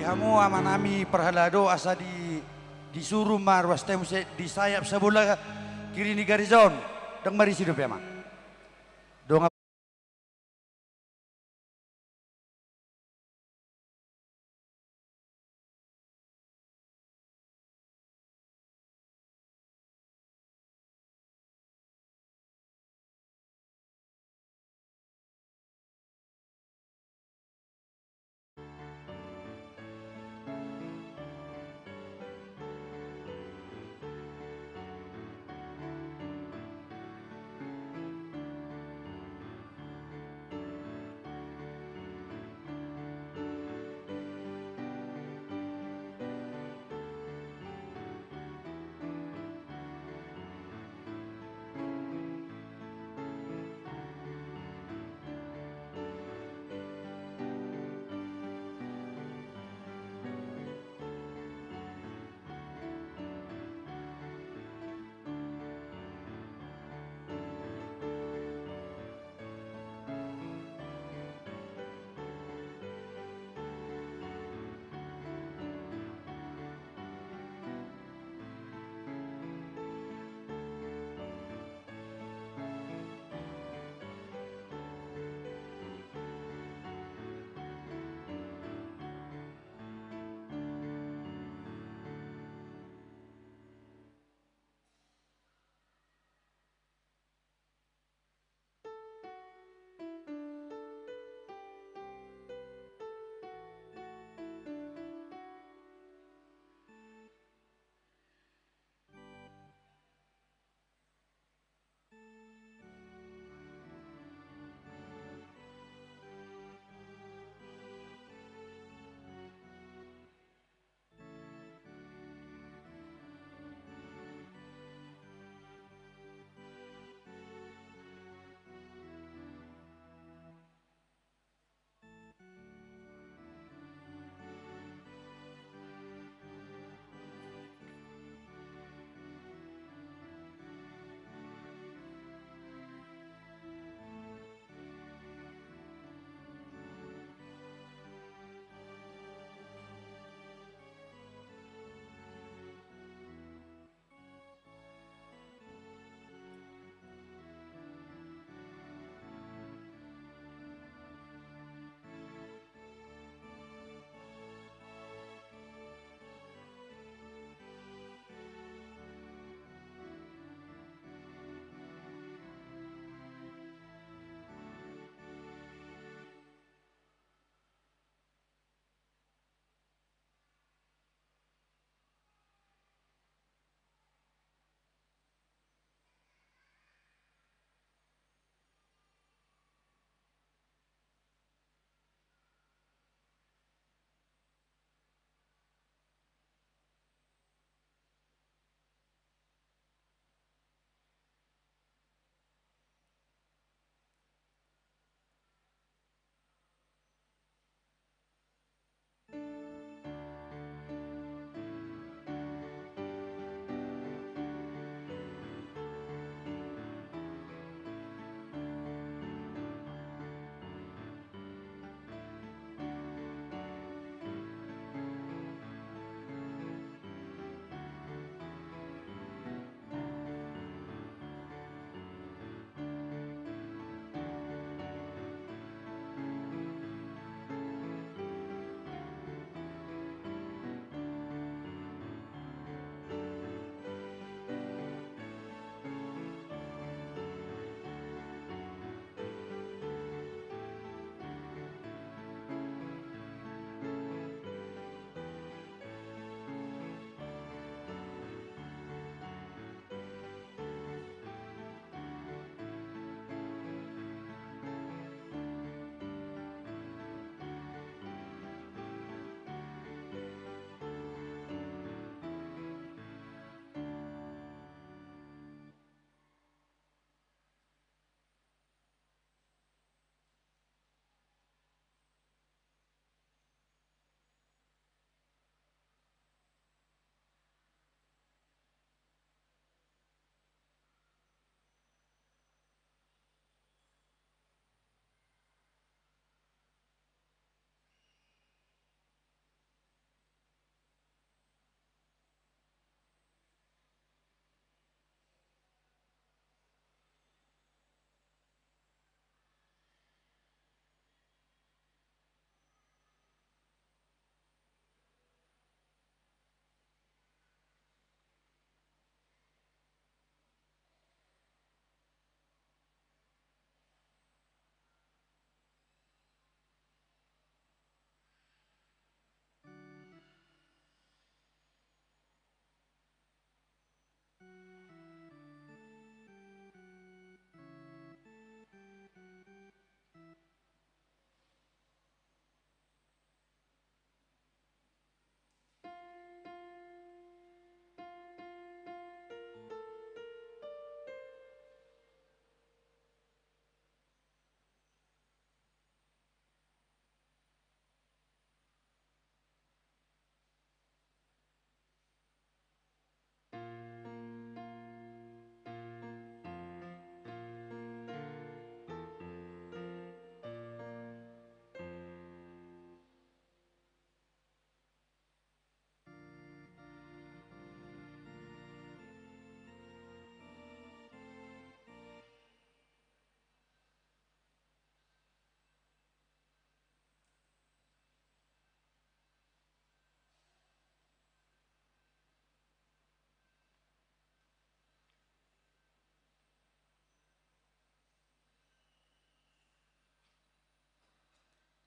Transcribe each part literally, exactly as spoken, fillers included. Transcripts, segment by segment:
Hamu amanami parhalado, asa di, disuru ma ruasta i muse di sayap sabola kiri ni gareja on. Ndang marisi dope, amang? Dongan.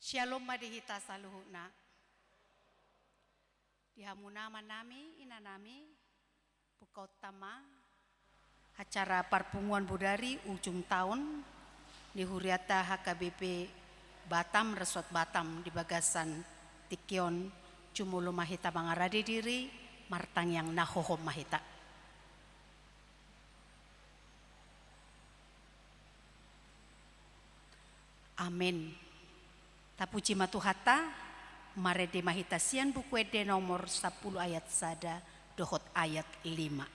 Syalom ma di hita saluhutna. Di hamu amanami, inanami, bukaonta ma acara parpunguan bodari ujung taon ni hurianta H K B P Batam, Resort Batam di bagasan tingki on, jumolo ma hita mangarade diri, martangiang na hohom ma hita. Amen. Tapuji ma Tuhanta, marende ma hita sian Buku Ende nomor sampulu ayat sada dohot ayat lima.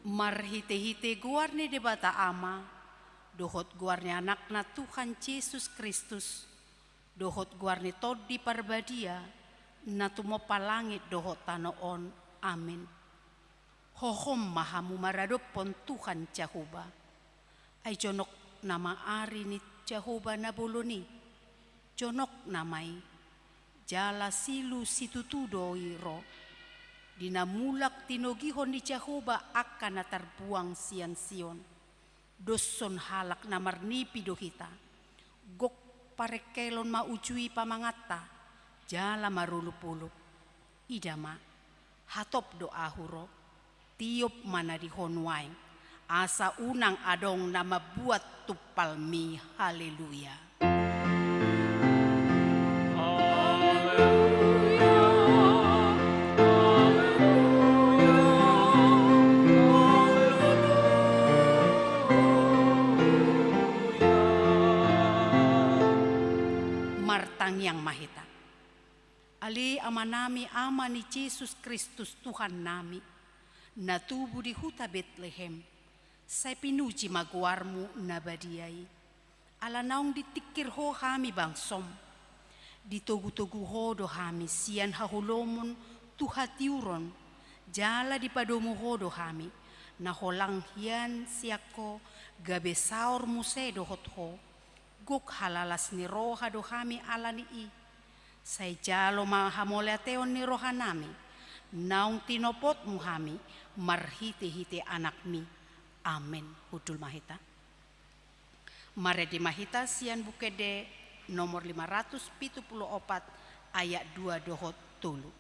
Marhitehite goar ni Debata Ama, dohot goar ni Anakna Tuhan Jesus Kristus, dohot goar ni Tondi Parbadia, na tumompa langit dohot tano on. Amen. Hohom ma hamu maradophon Tuhan Jahowa. Ai jonok nama ari ni Jahowa na bolon i. Jonok nama i. Jala silu situtu do i ro. Di na mulak tinogihon ni Jahowa angka na tarbuang sian Sion. Doshon halak na marnipi do hita. Gok parengkelon ma uju i pamanganta, jala marolopolop. Ida ma, hatop do ahu ro, tiop ma na di ho nuaeng, asa unang adong na mambuat tumpalmi. Haleluya. Martangiang ma hita. Ale Amanami, Ama ni Jesus Kristus Tuhannami, na tubu di huta Betlehem, sai pinuji ma goarmu na badia i. Ala naung ditingkir ho hami bangsom, ditogutogu ho do hami sian haholomon tu hatiuron, jala dipadomu ho do hami, na holang hian sian ho gabe saor muse dohot ho. Gok halalas ni roha do hami ala ni i. Sai jalo ma hamauliateon ni rohanami, naung tinopotmu hami marhitehite Anakmi. Amen. Hundul ma hita. Marende ma hita sian Buku Ende nomor lima ratus pitu pulu opat, ayat dua dohot tolu.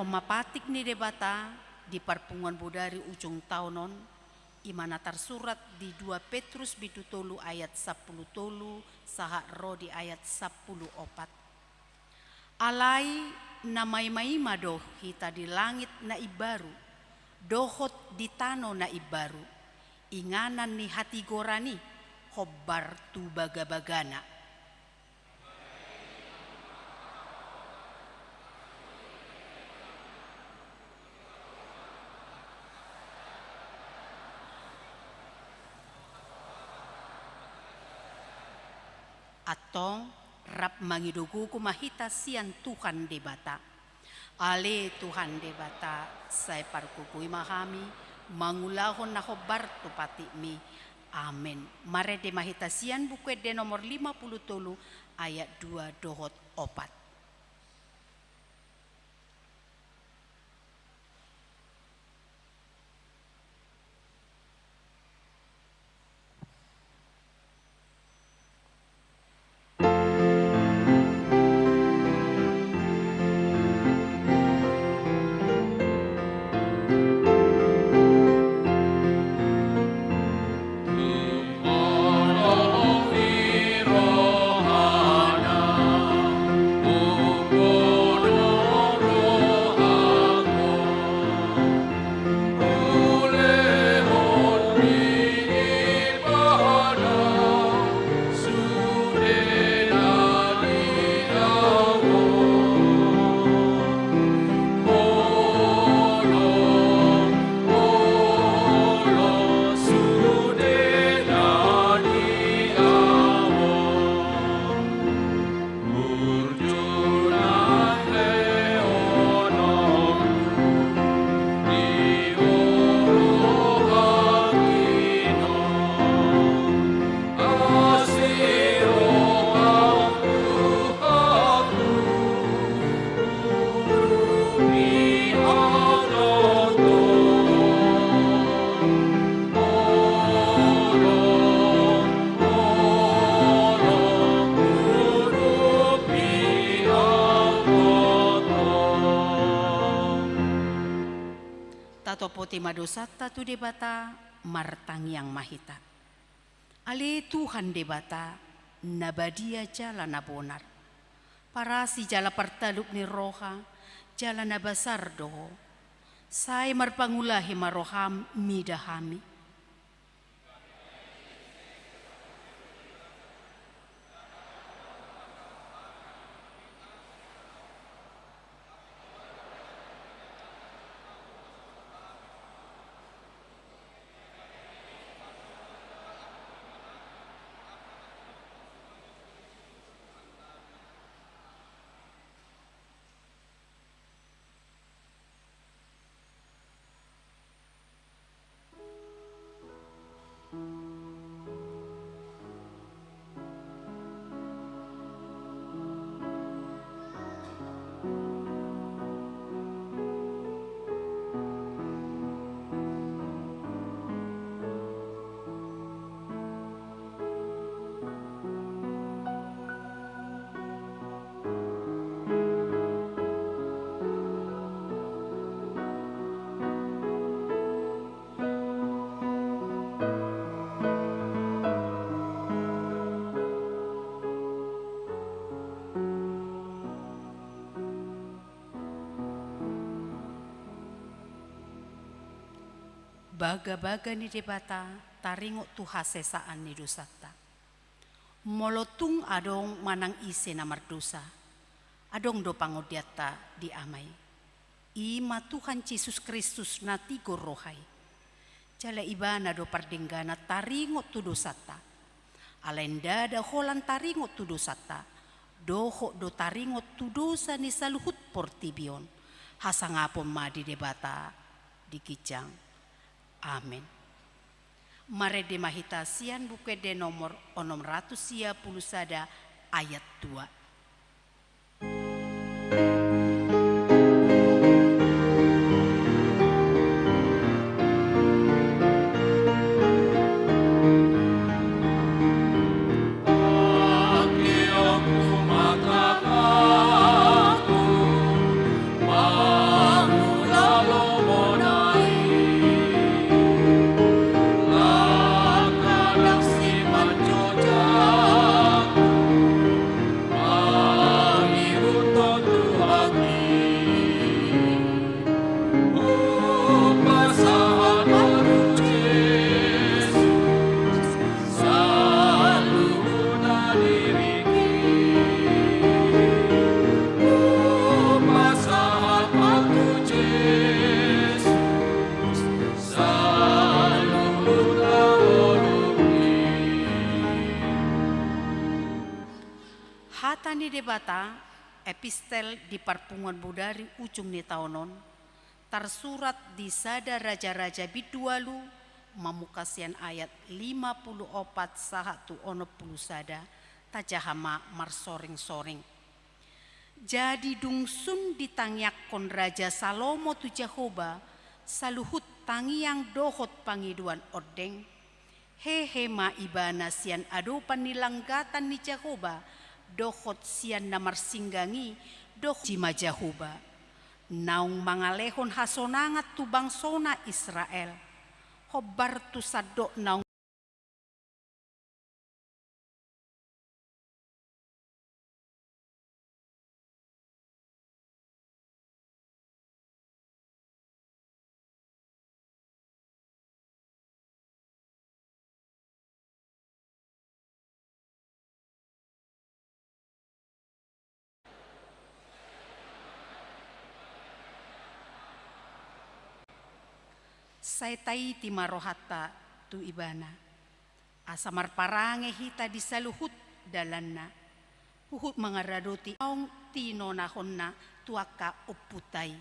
Mapatik ni Debata di parpunguan bodari ujung taon on, i ma na tarsurat di dua Petrus bindu tolu ayat sampulu tolu sahat ro di ayat sampulu opat. Alai na maimaima do hita di langit na imbaru, dohot di tano na imbaru, inganan ni hatigoran i hombar tu bagabagana. Antong, rap mangido gogo ma hita sian Tuhan Debata. Ale Tuhan Debata, sai pargogoi ma hami mangulahon na hombar tu patikmi. Amen. Marende ma hita sian Buku Ende nomor lima pulu tolu ayat dua dohot opat. Tatopoti ma dosanta tu Debata, martangiang ma hita. Ale Tuhan Debata, na badia jala na bonar, parasi jala partalup ni roha, jala na basar do Ho. Sai marpangulahi ma roham mida hami. Bagabaga ni Debata taringot tu hasesaan ni dosanta. Molo tung adong manang ise na mardosa, adong do pangondianta di Ama i. I ma Tuhan Jesus Kristus na tigor roha i. Jala Ibana do pardengganan taringot tu dosanta. Alai ndada holan taringot tu dosanta, dohot do taringot tu dosa ni saluhut portibi on. Hasangapon ma di Debata di ginjang. Amen. Marende ma hita sian Buku Ende nomor onom ratus sia pulu sada ayat dua. Hata ni Debata, epistel di parpunguan bodari ujung ni taon on, tarsurat di sada Raja-raja bindu ualu, mamungka sian ayat lima pulu opat sahat tu onom pulu sada, tajaha ma marsoring-soring. Jadi dung sun ditangiangkon Raja Salomo tu Jahowa saluhut tangiang dohot pangidoan ondeng, hehe ma ibana sian adopan ni langgatan ni Jahowa, dohot sian na marsinggang i, dohot i ma Jahowa, naung mangalehon hasonangan tu bangsona Israel, hombar tu sandok naung Sai taiti ma rohanta tu Ibana, asa marparange hita di saluhut dalanna, huhut mangaradoti naung tinonahonna tu angka ompunta i.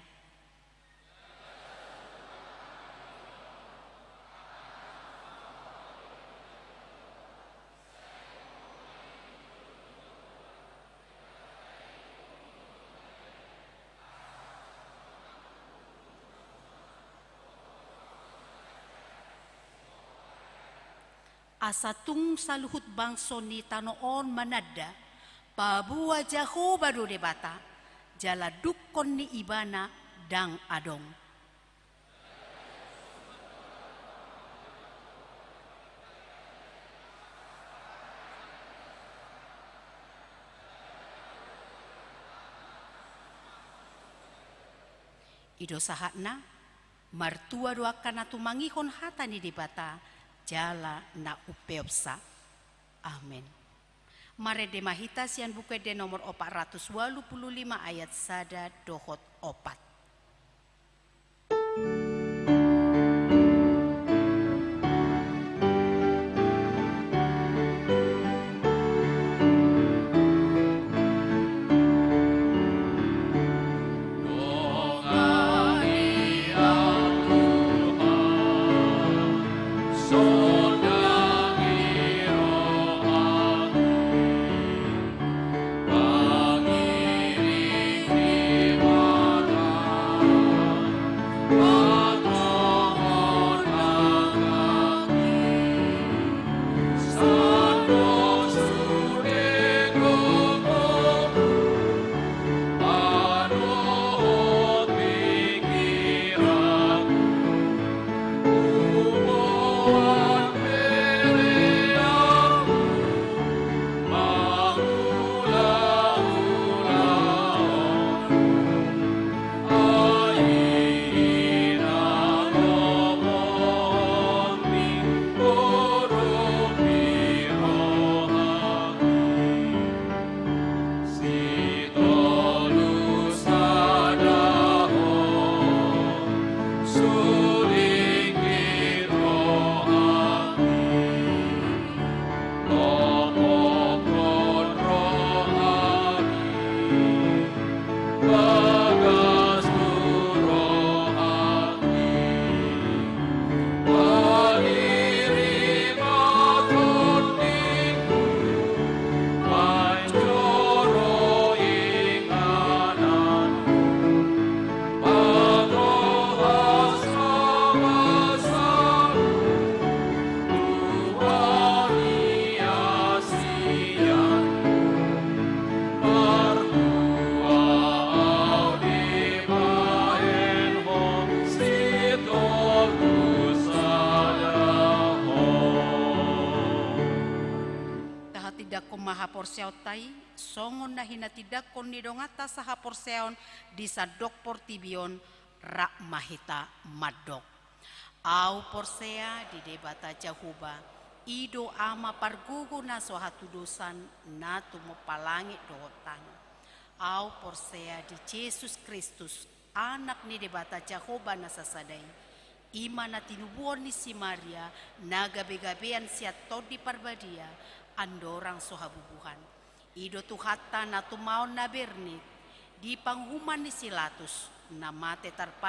Asa tung saluhut bangso ni tano on mananda, paboa Jahowa do Debata, jala dungkon ni Ibana ndang adong. I do sahatna. Martua do angka na tumangihon hata ni Debata jala na umpeopsa. Amen. Marende ma hita sian Buku Ende nomor opat ratus ualu pulu lima ayat sada dohot opat. Tahatindangkon ma haporseaonta i, songon na hinatindangkon ni donganta sahaporseaon di sandok portibi on, rap ma hita mandok. Ahu porsea di Debata Jahowa, i do Ama pargogo na so hatudosan, na tumompa langit dohot tano. Ahu porsea di Jesus Kristus, Anak ni Debata Jahowa na sasada i, i ma na tinubuhon ni si Maria, na gabegabean sian Tondi Parbadia, andorang so habubuhan. I do Tuhanta na tumaon na bernit di panguhuman ni si Latus, na mate tarpajak